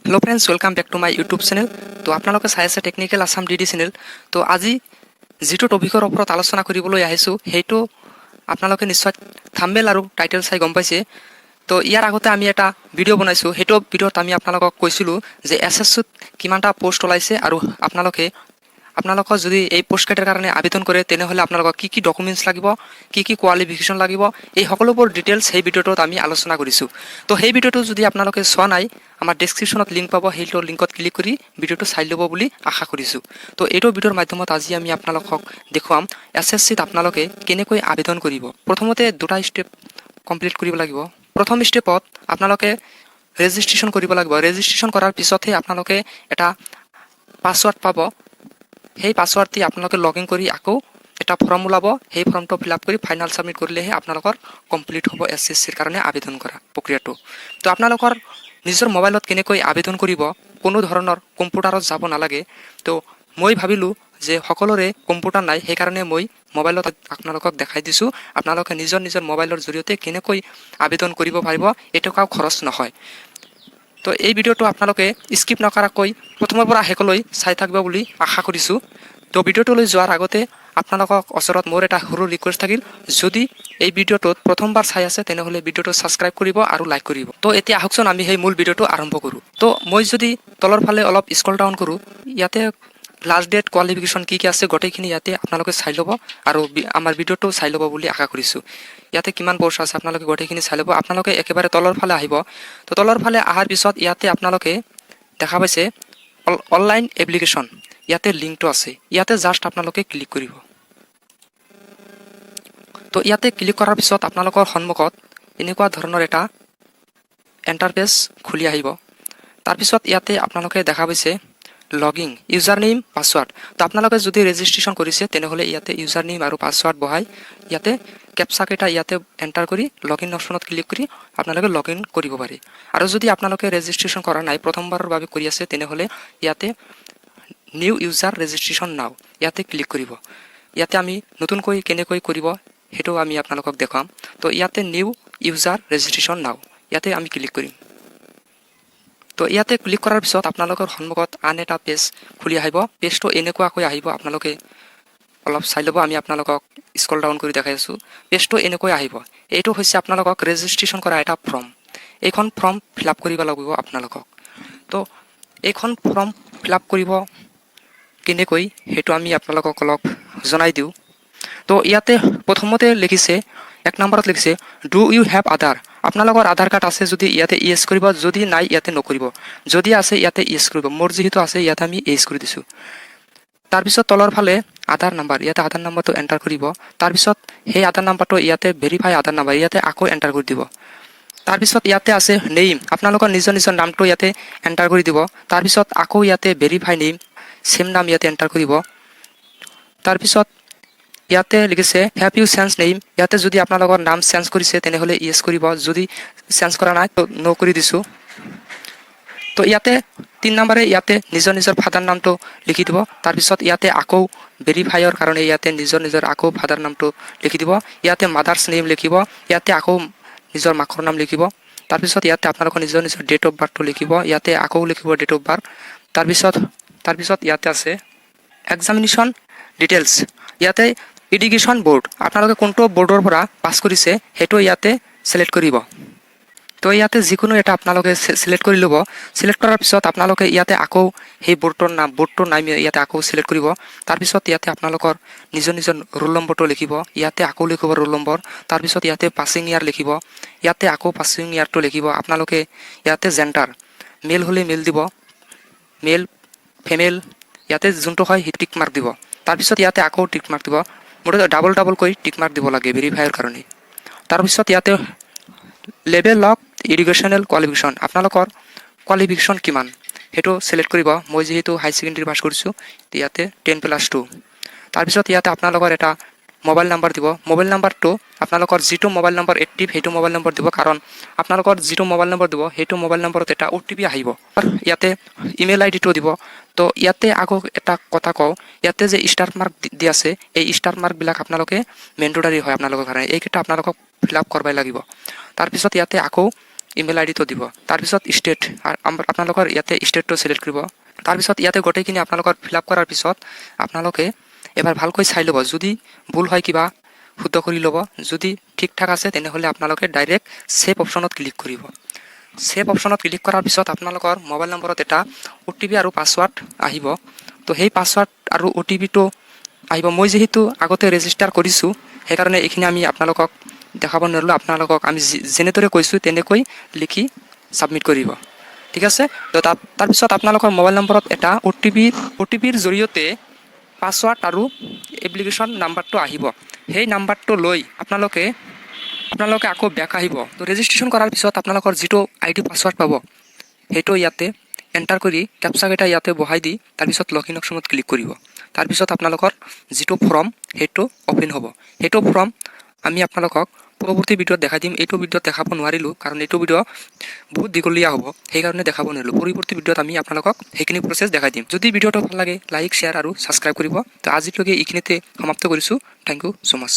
Hello friends, welcome back to my YouTube channel. তো আপোনালোকে চাই আছে টেকনিকেল আছাম ডি চেনেল। তো আজি যিটো টপিকৰ ওপৰত আলোচনা কৰিবলৈ আহিছোঁ, সেইটো আপোনালোকে নিশ্চয় থাম্বনেল আৰু টাইটেল চাই গম পাইছে। তো ইয়াৰ আগতে আমি এটা ভিডিঅ' বনাইছোঁ। সেইটো ভিডিঅ'ত আমি আপোনালোকক কৈছিলোঁ যে এছএছচিত কিমানটা পষ্ট ওলাইছে আৰু আপোনালোকৰ যদি এই পষ্টকেইটাৰ কাৰণে আবেদন কৰে, তেনেহ'লে আপোনালোকক কি কি ডকুমেণ্টছ লাগিব, কি কি কোৱালিফিকেশ্যন লাগিব, এই সকলোবোৰ ডিটেইলছ সেই ভিডিঅ'টোত আমি আলোচনা কৰিছোঁ। তো সেই ভিডিঅ'টো যদি আপোনালোকে চোৱা নাই, আমাৰ ডেছক্ৰিপশ্যনত লিংক পাব। সেইটো লিংকত ক্লিক কৰি ভিডিঅ'টো চাই ল'ব বুলি আশা কৰিছোঁ। তো এইটো ভিডিঅ'ৰ মাধ্যমত আজি আমি আপোনালোকক দেখুৱাম এছএছচিত আপোনালোকে কেনেকৈ আবেদন কৰিব। প্ৰথমতে দুটা ষ্টেপ কমপ্লিট কৰিব লাগিব। প্ৰথম ষ্টেপত আপোনালোকে ৰেজিষ্ট্ৰেশ্যন কৰিব লাগিব। ৰেজিষ্ট্ৰেশ্যন কৰাৰ পিছতহে আপোনালোকে এটা পাছৱাৰ্ড পাব। সেই পাছৱাৰ্ড দি আপোনালোকে লগ ইন কৰি আকৌ এটা ফৰ্ম ওলাব। সেই ফৰ্মটো ফিল আপ কৰি ফাইনেল ছাবমিট কৰিলেহে আপোনালোকৰ কমপ্লিট হ'ব এছএছচিৰ কাৰণে আবেদন কৰা প্ৰক্ৰিয়াটো। তো আপোনালোকৰ নিজৰ মোবাইলত কেনেকৈ আবেদন কৰিব, কোনো ধৰণৰ কম্পিউটাৰত যাব নালাগে। তো মই ভাবিলোঁ যে সকলোৰে কম্পিউটাৰ নাই, সেইকাৰণে মই মোবাইলত আপোনালোকক দেখাই দিছোঁ। আপোনালোকে নিজৰ নিজৰ মোবাইলৰ জৰিয়তে কেনেকৈ আবেদন কৰিব পাৰিব, এটকাও খৰচ নহয়। তো এই ভিডিঅ'টো আপোনালোকে স্কিপ নকৰাকৈ প্ৰথমৰ পৰা শেষলৈ চাই থাকিব বুলি আশা কৰিছোঁ। তো ভিডিঅ'টোলৈ যোৱাৰ আগতে আপোনালোকক ওচৰত মোৰ এটা সৰু ৰিকুৱেষ্ট থাকিল। যদি এই ভিডিঅ'টোত প্ৰথমবাৰ চাই আছে, তেনেহ'লে ভিডিঅ'টো ছাবস্ক্ৰাইব কৰিব আৰু লাইক কৰিব। তো এতিয়া আহকচোন, আমি সেই মূল ভিডিঅ'টো আৰম্ভ কৰোঁ। তো মই যদি তলৰ ফালে অলপ স্ক্ৰল ডাউন কৰোঁ, ইয়াতে লাষ্ট ডেট, কোৱালিফিকেশ্যন কি কি আছে, গোটেইখিনি ইয়াতে আপোনালোকে চাই ল'ব আৰু আমাৰ ভিডিঅ'টো চাই ল'ব বুলি আশা কৰিছোঁ। ইয়াতে কিমান প'ষ্ট আছে, আপোনালোকে গোটেইখিনি চাই ল'ব। আপোনালোকে একেবাৰে তলৰ ফালে আহিব। তো তলৰ ফালে অহাৰ পিছত ইয়াতে আপোনালোকে দেখা পাইছে অনলাইন এপ্লিকেশ্যন, ইয়াতে লিংকটো আছে। ইয়াতে জাষ্ট আপোনালোকে ক্লিক কৰিব। তো ইয়াতে ক্লিক কৰাৰ পিছত আপোনালোকৰ সন্মুখত এনেকুৱা ধৰণৰ এটা ইণ্টাৰফেচ খুলি আহিব। তাৰপিছত ইয়াতে আপোনালোকে দেখা পাইছে log in, user name, password. তো আপোনালোকে যদি ৰেজিষ্ট্ৰেশ্যন কৰিছে, তেনেহ'লে ইয়াতে ইউজাৰ নেম আৰু পাছৱাৰ্ড বহাই ইয়াতে কেপচাকেইটা ইয়াতে এণ্টাৰ কৰি লগ ইন অপশ্যনত ক্লিক কৰি আপোনালোকে লগ ইন কৰিব পাৰে। আৰু যদি আপোনালোকে ৰেজিষ্ট্ৰেশ্যন কৰা নাই, প্ৰথমবাৰৰ বাবে কৰি আছে, তেনেহ'লে ইয়াতে নিউ ইউজাৰ ৰেজিষ্ট্ৰেশ্যন নাও, ইয়াতে ক্লিক কৰিব। ইয়াতে আমি নতুনকৈ কেনেকৈ কৰিব, সেইটো আমি আপোনালোকক দেখুৱাম। তো ইয়াতে নিউ ইউজাৰ ৰেজিষ্ট্ৰেশ্যন নাও, ইয়াতে আমি ক্লিক কৰিম। তো ইয়াতে ক্লিক কৰাৰ পিছত আপোনালোকৰ সন্মুখত আন এটা পেজ খুলি আহিব। পেজটো এনেকুৱাকৈ আহিব, আপোনালোকে অলপ চাই ল'ব। আমি আপোনালোকক স্ক্ৰল ডাউন কৰি দেখাই আছোঁ। পেজটো এনেকৈ আহিব। এইটো হৈছে আপোনালোকক ৰেজিষ্ট্ৰেশ্যন কৰা এটা ফৰ্ম। এইখন ফৰ্ম ফিল আপ কৰিব লাগিব আপোনালোকক। তো এইখন ফৰ্ম ফিল আপ কৰিব কেনেকৈ, সেইটো আমি আপোনালোকক অলপ জনাই দিওঁ। তো ইয়াতে প্ৰথমতে লিখিছে, এক নম্বৰত লিখিছে, "Do you have Aadhaar?" আপোনালোকৰ আধাৰ কাৰ্ড আছে যদি ইয়াতে ইয়েছ কৰিব, যদি নাই ইয়াতে নকৰিব। যদি আছে ইয়াতে ইয়েছ কৰিব। মোৰ যিহেতু আছে, ইয়াতে আমি ইয়েছ কৰি দিছোঁ। তাৰপিছত তলৰ ফালে আধাৰ নাম্বাৰ, ইয়াতে আধাৰ নাম্বাৰটো এণ্টাৰ কৰিব। তাৰপিছত সেই আধাৰ নাম্বাৰটো ইয়াতে ভেৰিফাই আধাৰ নাম্বাৰ, ইয়াতে আকৌ এণ্টাৰ কৰি দিব। তাৰপিছত ইয়াতে আছে নেইম, আপোনালোকৰ নিজৰ নিজৰ নামটো ইয়াতে এণ্টাৰ কৰি দিব। তাৰপিছত আকৌ ইয়াতে ভেৰিফাই নেইম, ছেম নাম ইয়াতে এণ্টাৰ কৰিব। তাৰপিছত ইয়াতে লিখিছে, "Have you change name?" ইয়াতে যদি আপোনালোকৰ নাম চেঞ্জ কৰিছে, তেনেহ'লে ইয়েছ কৰিব। যদি চেঞ্জ কৰা নাই, তো ন' কৰি দিছোঁ। তো ইয়াতে তিনি নম্বৰে ইয়াতে নিজৰ নিজৰ ফাদাৰ নামটো লিখি দিব। তাৰপিছত ইয়াতে আকৌ ভেৰিফাইৰ কাৰণে ইয়াতে নিজৰ নিজৰ আকৌ ফাদাৰ নামটো লিখি দিব। ইয়াতে মাদাৰ্ছ নেম লিখিব। ইয়াতে আকৌ নিজৰ মাকৰ নাম লিখিব। তাৰপিছত ইয়াতে আপোনালোকৰ নিজৰ নিজৰ ডেট অফ বাৰ্থটো লিখিব। ইয়াতে আকৌ লিখিব ডেট অফ বাৰ্থ। তাৰপিছত ইয়াতে আছে এক্সামিনেশ্যন ডিটেইলছ। ইয়াতে এডুকেশ্যন বৰ্ড, আপোনালোকে কোনটো বৰ্ডৰ পৰা পাছ কৰিছে, সেইটো ইয়াতে চিলেক্ট কৰিব। তো ইয়াতে যিকোনো এটা আপোনালোকে চিলেক্ট কৰি ল'ব। চিলেক্ট কৰাৰ পিছত আপোনালোকে ইয়াতে আকৌ সেই বৰ্ডটোৰ নাম ইয়াতে আকৌ চিলেক্ট কৰিব। তাৰপিছত ইয়াতে আপোনালোকৰ নিজৰ নিজৰ ৰোল নম্বৰটো লিখিব। ইয়াতে আকৌ লিখিব ৰোল নম্বৰ। তাৰপিছত ইয়াতে পাছিং ইয়াৰ লিখিব। ইয়াতে আকৌ পাছিং ইয়াৰটো লিখিব। আপোনালোকে ইয়াতে জেণ্ডাৰ, মেল হ'লে মেল দিব, মেল ফিমেল ইয়াতে যোনটো হয় সেই টিক মাৰ্ক দিব। তাৰপিছত ইয়াতে আকৌ টিক মাৰ্ক দিব। মুঠতে ডাবল ডাবলকৈ টিক মাৰ্ক দিব লাগে ভেৰিফাইৰ কাৰণে। তাৰপিছত ইয়াতে লেভেল অফ এডুকেশ্যনেল কোৱালিফিকেশ্যন, আপোনালোকৰ কোৱালিফিকেশ্যন কিমান সেইটো চিলেক্ট কৰিব। মই যিহেতু হাই ছেকেণ্ডেৰী পাছ কৰিছোঁ, ইয়াতে 10+2। তাৰপিছত ইয়াতে আপোনালোকৰ এটা মোবাইল নাম্বাৰ দিব। মোবাইল নাম্বাৰটো আপোনালোকৰ যিটো মোবাইল নম্বৰ এক্টিভ, সেইটো মোবাইল নম্বৰ দিব। কাৰণ আপোনালোকৰ যিটো মোবাইল নম্বৰ দিব, সেইটো মোবাইল নম্বৰত এটা অ'টিপি আহিব। ইয়াতে ইমেইল আই ডিটো দিব। তো ইয়াতে আকৌ এটা কথা কওঁ, ইয়াতে যে ষ্টাৰ মাৰ্ক দি আছে, এই ষ্টাৰ মাৰ্কবিলাক আপোনালোকে মেণ্ডেটৰী হয় আপোনালোকৰ কাৰণে। এইকেইটা আপোনালোকক ফিল আপ কৰিবই লাগিব। তাৰপিছত ইয়াতে আকৌ ইমেইল আই ডিটো দিব। তাৰপিছত ষ্টেট, আপোনালোকৰ ইয়াতে ষ্টেটটো চিলেক্ট কৰিব। তাৰপিছত ইয়াতে গোটেইখিনি আপোনালোকৰ ফিল আপ কৰাৰ পিছত আপোনালোকে এবাৰ ভালকৈ চাই ল'ব। যদি ভুল হয় কিবা, শুদ্ধ কৰি ল'ব। যদি ঠিক ঠাক আছে, তেনেহ'লে আপোনালোকে ডাইৰেক্ট ছেভ অপশ্যনত ক্লিক কৰিব। ছেভ অপশ্যনত ক্লিক কৰাৰ পিছত আপোনালোকৰ মোবাইল নম্বৰত এটা অ'টিপি আৰু পাছৱাৰ্ড আহিব। তো সেই পাছৱাৰ্ড আৰু অ'টিপিটো আহিব। মই যিহেতু আগতে ৰেজিষ্টাৰ কৰিছোঁ, সেইকাৰণে এইখিনি আমি আপোনালোকক দেখাব নোৱাৰিলোঁ। আপোনালোকক আমি যেনেদৰে কৈছোঁ, তেনেকৈ লিখি ছাবমিট কৰিব, ঠিক আছে? তো তাৰপিছত আপোনালোকৰ মোবাইল নম্বৰত এটা অ'টিপিৰ জৰিয়তে পাছৱাৰ্ড আৰু এপ্লিকেশ্যন নাম্বাৰটো আহিব। সেই নাম্বাৰটো লৈ আপোনালোকে আকৌ বেক আহিব। তো ৰেজিষ্ট্ৰেশ্যন কৰাৰ পিছত আপোনালোকৰ যিটো আই ডি পাছৱাৰ্ড পাব, সেইটো ইয়াতে এণ্টাৰ কৰি কেপচাকেইটা ইয়াতে বহাই দি তাৰপিছত লগ ইন অপশ্যনত ক্লিক কৰিব। তাৰপিছত আপোনালোকৰ যিটো ফৰ্ম, সেইটো অ'পেন হ'ব। সেইটো ফৰ্ম আমি আপোনালোকক পৰৱৰ্তী ভিডিঅ'ত দেখাই দিম। এইটো ভিডিঅ'ত দেখাব নোৱাৰিলোঁ, কাৰণ এইটো ভিডিঅ' বহুত দীঘলীয়া হ'ব, সেইকাৰণে দেখাব নোৱাৰিলোঁ। পৰৱৰ্তী ভিডিঅ'ত আমি আপোনালোকক সেইখিনি প্ৰচেছ দেখাই দিম। যদি ভিডিঅ'টো ভাল লাগে, লাইক, শ্বেয়াৰ আৰু ছাবস্ক্ৰাইব কৰিব। তো আজিলৈকে এইখিনিতে সমাপ্ত কৰিছোঁ। Thank you so much.